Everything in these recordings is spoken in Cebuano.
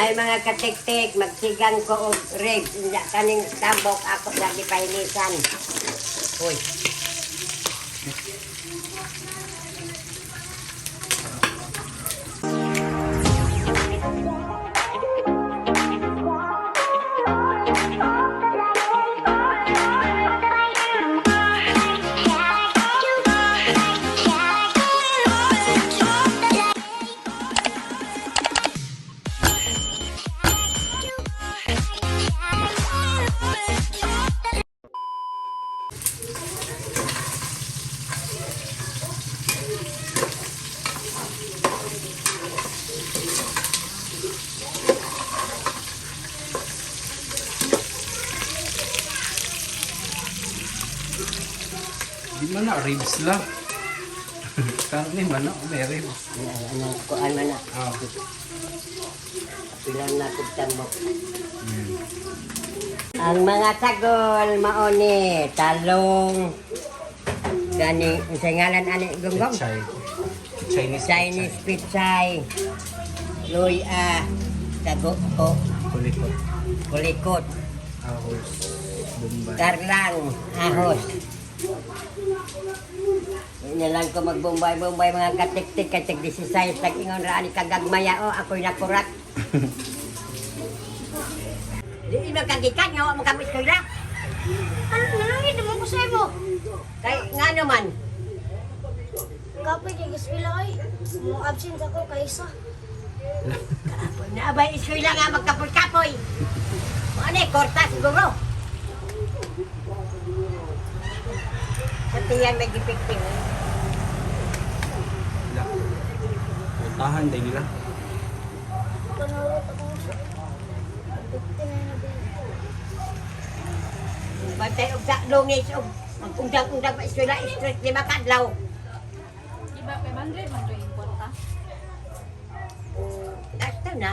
Ay, mga katiktik, magsigang ko og ribs. Unya kaning tambok ako sa gipainisan. Uy. Di man na ribs lang. Karne man na, may ribs. Ano, ano, kuan man na. Ah. Pilan na kog tambok. Ang mga sagol maoni, talong, gani, unsay ngalan ani, gonggong? Pichay. Chinese. Chinese pichay, luya, sago o Kulikot. kulikot, Ahos. Bombay. karlang, ahos. Hindi lang ko magbombay-bombay, mga katiktik, kay tig 16 tag ingon ra ani kagagmaya o ako'y nakurat. Di man kagikan nga wa mo kami eskwela. Ano, nalangit naman ko sa imo. Kay ngano man? Kapoy kay Giswila ay. Mo absent ako kaysa. Naabay eskwela nga magkapoy-kapoy. Mo ani korta siguro. Sa tiyan may gipikpik. Wala. Putahan din nila. Panurot ako sa 15 na na Bantay og sa lungis og magundang-undang pa eskwela straight 5 ka adlaw. Di ba 500 man to yung kwarta? Gasto na.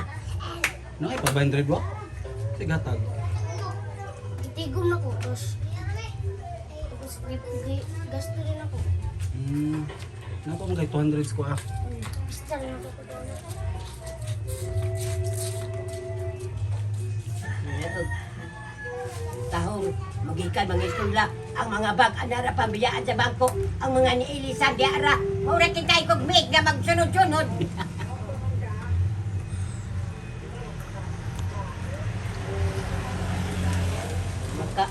No, ay, 500 wa? Sige, hatag. Gitigom na ko tapos tapos gasto rin ako. Naku, mga 200 ko ah. Basta rin ako ko doon. Tahong, magikan mga eskwela, ang mga bag anara pambiyaan sa bangko, ang mga niilisan diara. Mura kay kog mig nga magsunod-sunod. Maka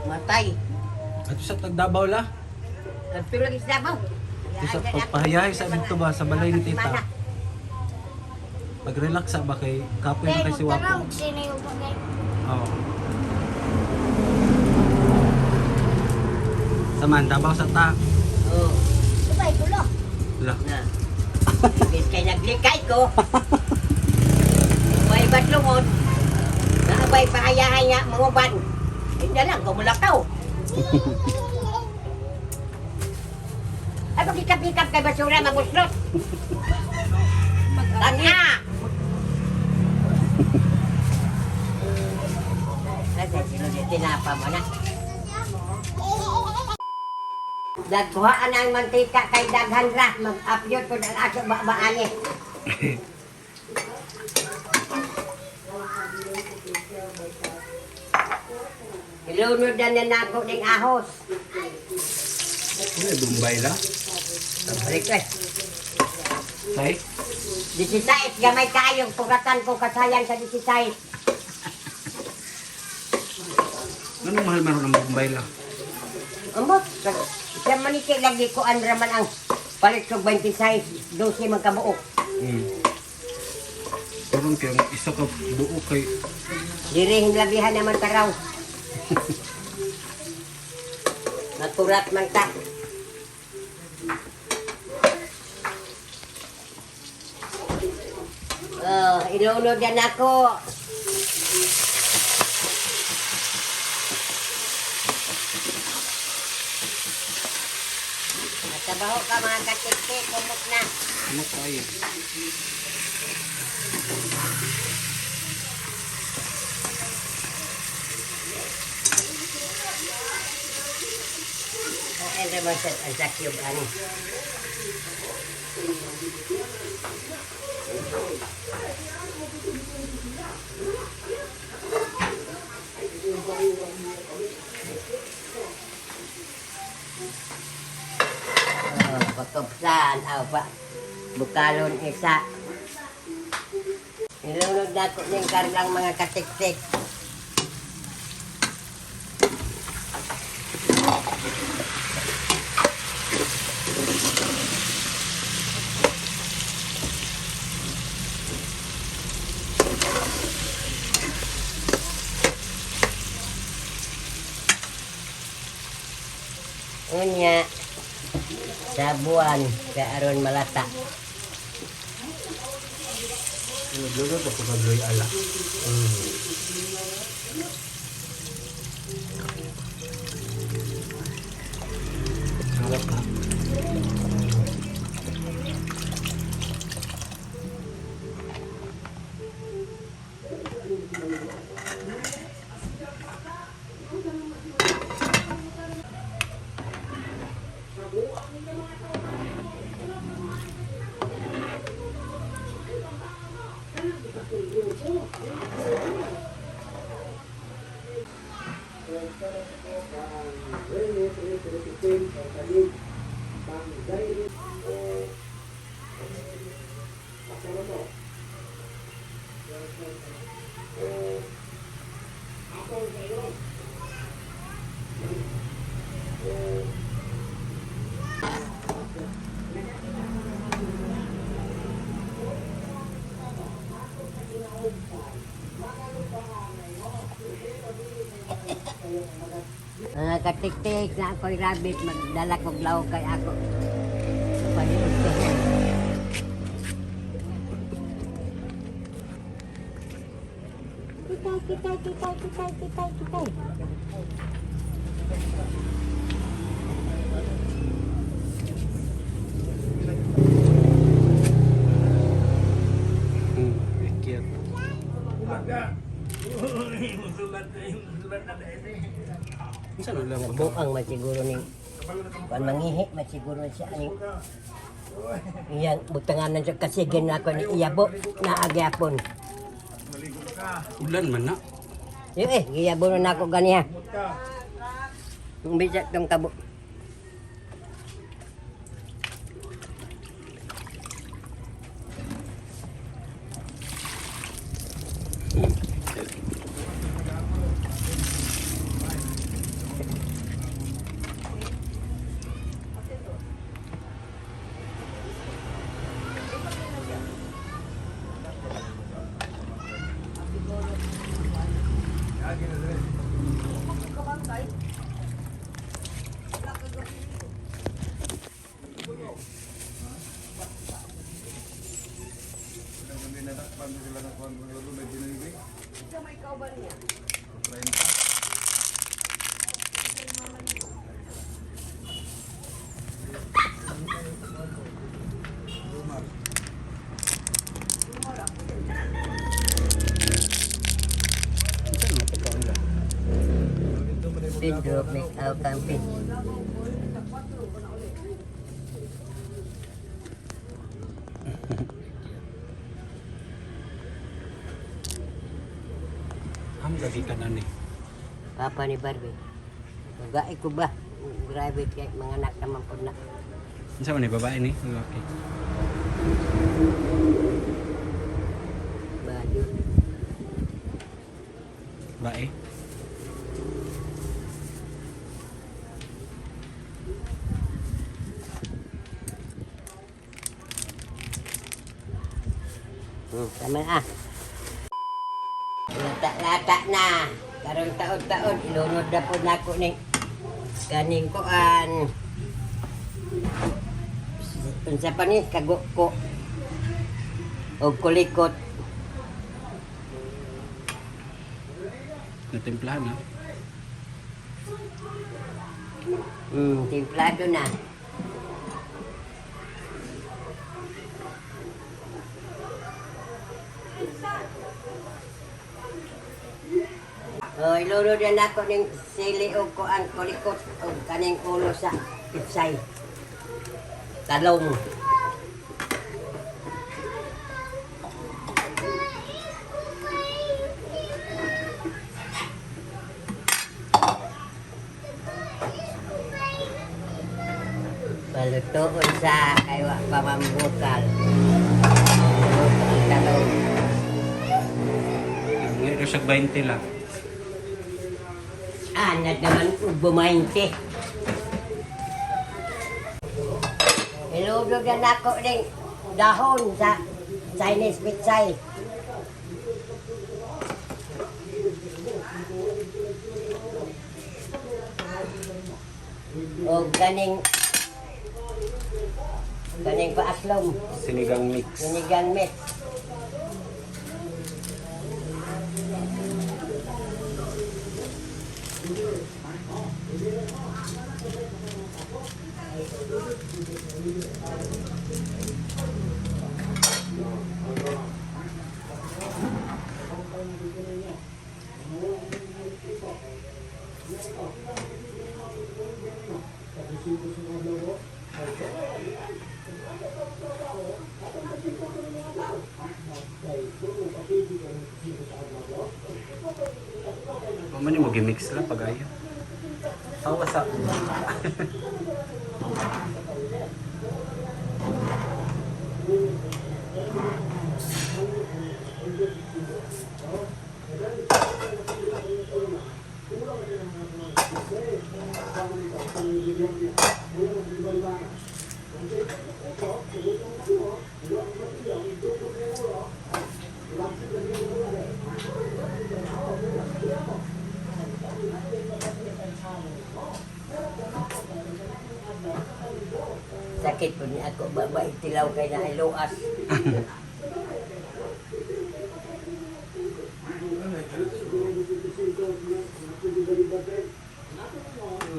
matay. Ato sa tagdabaw la. Pero lagi sa Davao. Ito sa pagpahayahay sa dito ba sa balay ni tita. Pag-relax sa ba kay kapoy na Kaya kay si magtanaw Wapo. sinayo pa kay. Oo. Saman, Davao sa ta. Oh, Sabay ko lang. La. na. Ibig kay naglikay ko. May batlungon. Naabay pahayahay nga mga uban. Hindi lang, kumulakaw. Ay, pagkikap-ikap kay basura, maguslot. Tanya! Kasi sino di tinapa mo na. Dagkuhaan ang mantika kay daghan ra, mag-upload ko ang aso babaan eh. Ilunod na na nako ning ahos. Ano, Bombay la? Balik eh. Tay? 16, gamay kaayong pugatan ko kasayang sa 16. Anong mahal man ng Bombay la? Ambot, sa maniki lagi ko andra man ang palit og 26, 12 man kabuok. Karon kay ang isa ka buo kay Diri hinlabihan naman taraw. Naturat man ta. Oh, ilunod yan ako. Natabaho ka, mga katiktik, kumot na. Ano kayo? Ang naman sa ang sakyog ani. Tan-aw pa. Bukalon isa. Nilunod na ko ning karlang mga katiktik. Unya, sabuan kay aron malata. Nagluto ko pagloy ala. Sarap ha. Mga katiktik na ako'y rabbit, magdala kog law kay ako. Paniudto. Kitay, kitay, kitay, kitay, kitay, kitay. Cute. Unsa na lang ko? Buang man siguro ning kuan mangihi man siguro siya aning iyang butanganan sa kasigin na ako ni iyabo na agyapon. Ulan man na. Yo eh, giyabo na nako ganiha. Bisa tong kabo. Unsa na pagkaon la? Pedro, make out camping. Am lagi ka na ni. Papa ni Barbie. Ugai ko ba? Grabe kay mga anak naman po na. Unsa man ni babae ni? Lalaki. Bado. Bae. Tama na ah. Lata-lata na. Karon taon-taon, ilunod na po na ako ning kaning kuan. Unsa pa ni kagukko. Og kulikot. Natimplahan ha. Templado na. Oh, ilunod na nako ning sili og kuan kulikot og kaning ulo sa pitsay. Talong. Lutoon sa kay wa pa mambukal. Luto ang talong. Ngayon daw siya 20 lang. Anad naman ug bumainte. Iludod na nako ning dahon sa Chinese pitsay. O ganing paaslom, Sinigang mix. sinigang mix. Mama niyo mo gimix lang pag ayaw. Tawa sa. Sakit po niya ako, babay tilaw kay na iluas.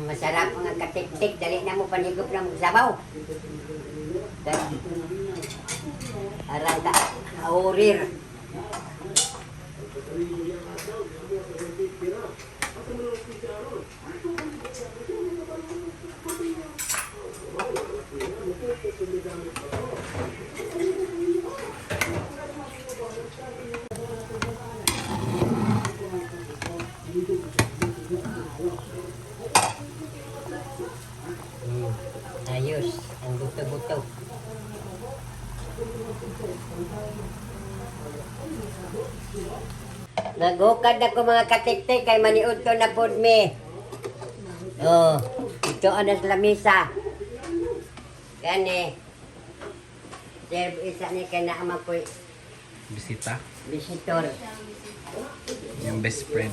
Masarap mga katik-tik, dali na mo panigop na mo sabaw. Arang ka, aurir. Ayos, ang buto-buto. Nagukad ako mga katiktik kay maniud to na pod mi. Oh, ito ang sa lamisa. Kani. Serve isa ni kay naama ko'y Bisita. visitor. Yung best friend.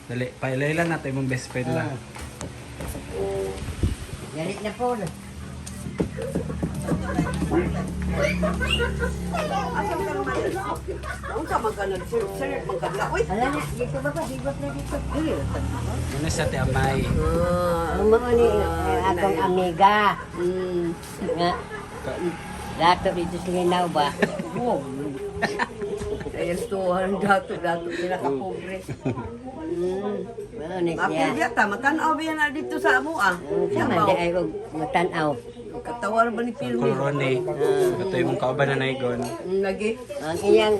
Dali, pailayla natin yung best friend lang. Galit na po. Unsa man ka nag-serve man ka oy. Hala na, dito ba ba? Higop na dito. Muna sa Ate Amay. Oh, mao ni akong amiga. Nga, dato dito sa Linaw ba? Wow. Ayan to, ang dato-dato nila ka pobre. Mao ni siya. Apil diya ta, matan-aw ba yan na dito sa amo ah. Sama di ay og matanaw. Katawar ba ni Uncle Pilmi? Ronnie. Ito yung kauban na naigon. Lagi, Ang iyang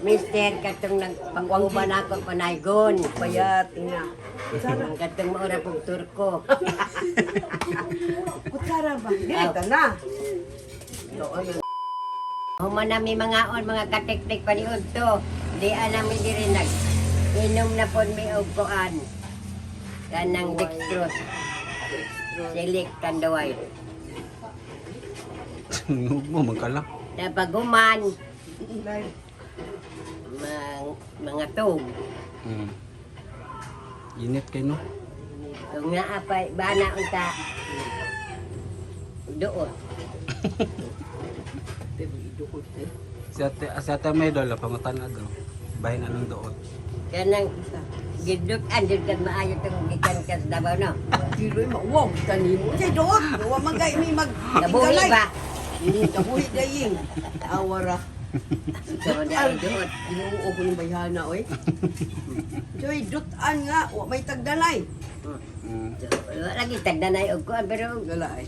mister katong nagpangkuban ako panaygon. payat nga. Ang katong maura pong Turko. Kutsara ba? Dili ta na. Doon Human nami mga on mga katiktik paniud to. Di nami diri nag inom na pod mi og kuan. Kanang dextrose. Silik kanduay. Ngug mo, magkala. Na paguman mga tug. Init kayo no? Kung naa pa bana unta doon. Si Ate Amay daw, pangutan na daw. Bahin anong doot. Kanang gidut-an jud kag maayo tong gikan ka sa Davao no. Kiloy mauwaw tanin mo. Say doot, wa man gay mi mag Kabuhi ba? Kabuhi daying. Awara. So na doot. Ginoo ko ng bayhana oy. Joy dutan nga, wa may tagdanay. Wala lagi tagdanay og kuan pero Wala ay.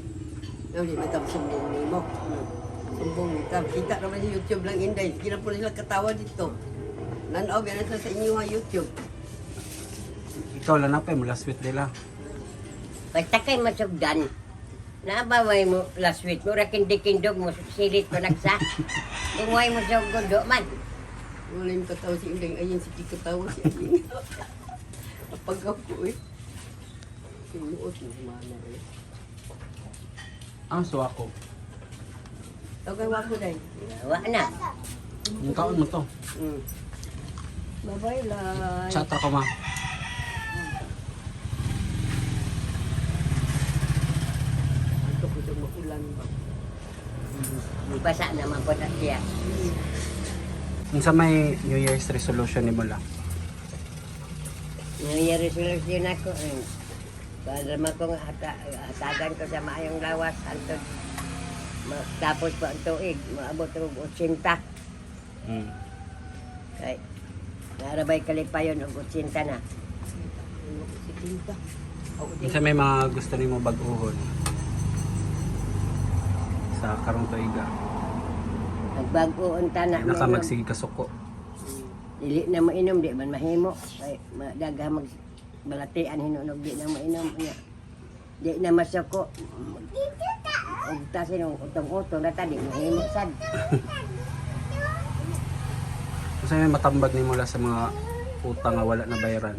Ano di matam sumbong nimo. Sumbong ni tam. Kita naman sa YouTube lang inday. Sige na po na sila katawa dito. Nanaw yan sila sa inyo ha YouTube. Ikaw lang na pa, mula sweet nila. basta kay masugdan. Naabaway mo last week. Mura kindikindog mo, silit ko nagsa. Tumuhay mo sa gundo man. Wala yung katawa si Inday. Ayun, sige katawa si Ayun. Napagaw ko eh. Sinuot mo, mana eh. Ang suwako. Tagay wako day. Wa na. Yung kaon mo to. Bye-bye, lai. Chat ako ma. Ito ko siya maulan ba? Basa naman po na siya. Unsa may New Year's resolution ni mo la? New Year resolution ako. Eh. Para man kong hatagan ko sa maayong lawas. Antod, tapos pa ang tuig, maabot og 80. Kay, narabay kalipayon og 80 na. Ano ko si Tinta. Ako din. Unsa may mga gusto nimo bag-uhon sa karong tuiga? Nagbago unta na. Naka mainom. magsige kasuko. Dili na mainom, di man mahimo. Kay madagha mag balatian hinunog di na mainom. Nya. Di na masuko. Og tasin og utong-utong na ta di mahimo sad. Unsa may matambag nimo la sa mga utang nga wala na bayaran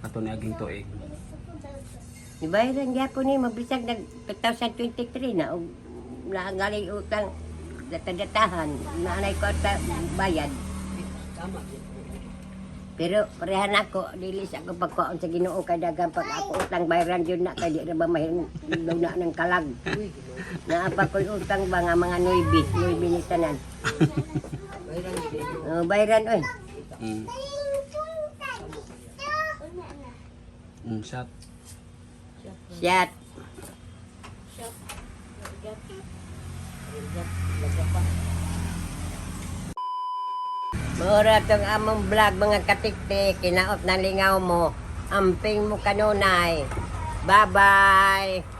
ato ni aging tuig? Nibayaran gyapon ni mabisag nag 2023 na og naanggaling utang data-datahan naanay ko ta bayad. Tama. Pero parehan ako, dili sa ako pagkaon sa Ginoo kay daghang pag ako utang bayaran jud na kay di ra ba mahilong na ng kalag. Uy, ginoo. Naa pa ko'y utang ba nga mga nuibi, nuibi ni tanan. Bayaran din. Oh, bayaran oy. Shot. Shot. Mura tong among vlog mga katiktik, kinaot na lingaw mo. Amping mo kanunay. Bye-bye.